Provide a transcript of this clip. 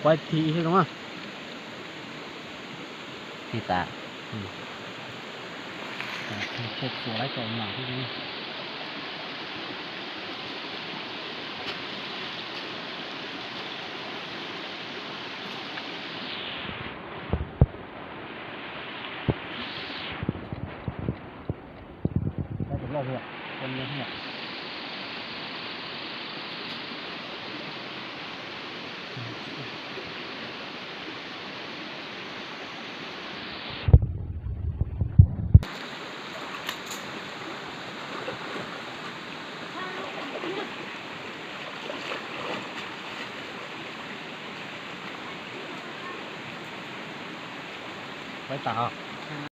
Quay thì thế đúng không? Thì ta. Txuas lawv cov no thiab. Peb tas os.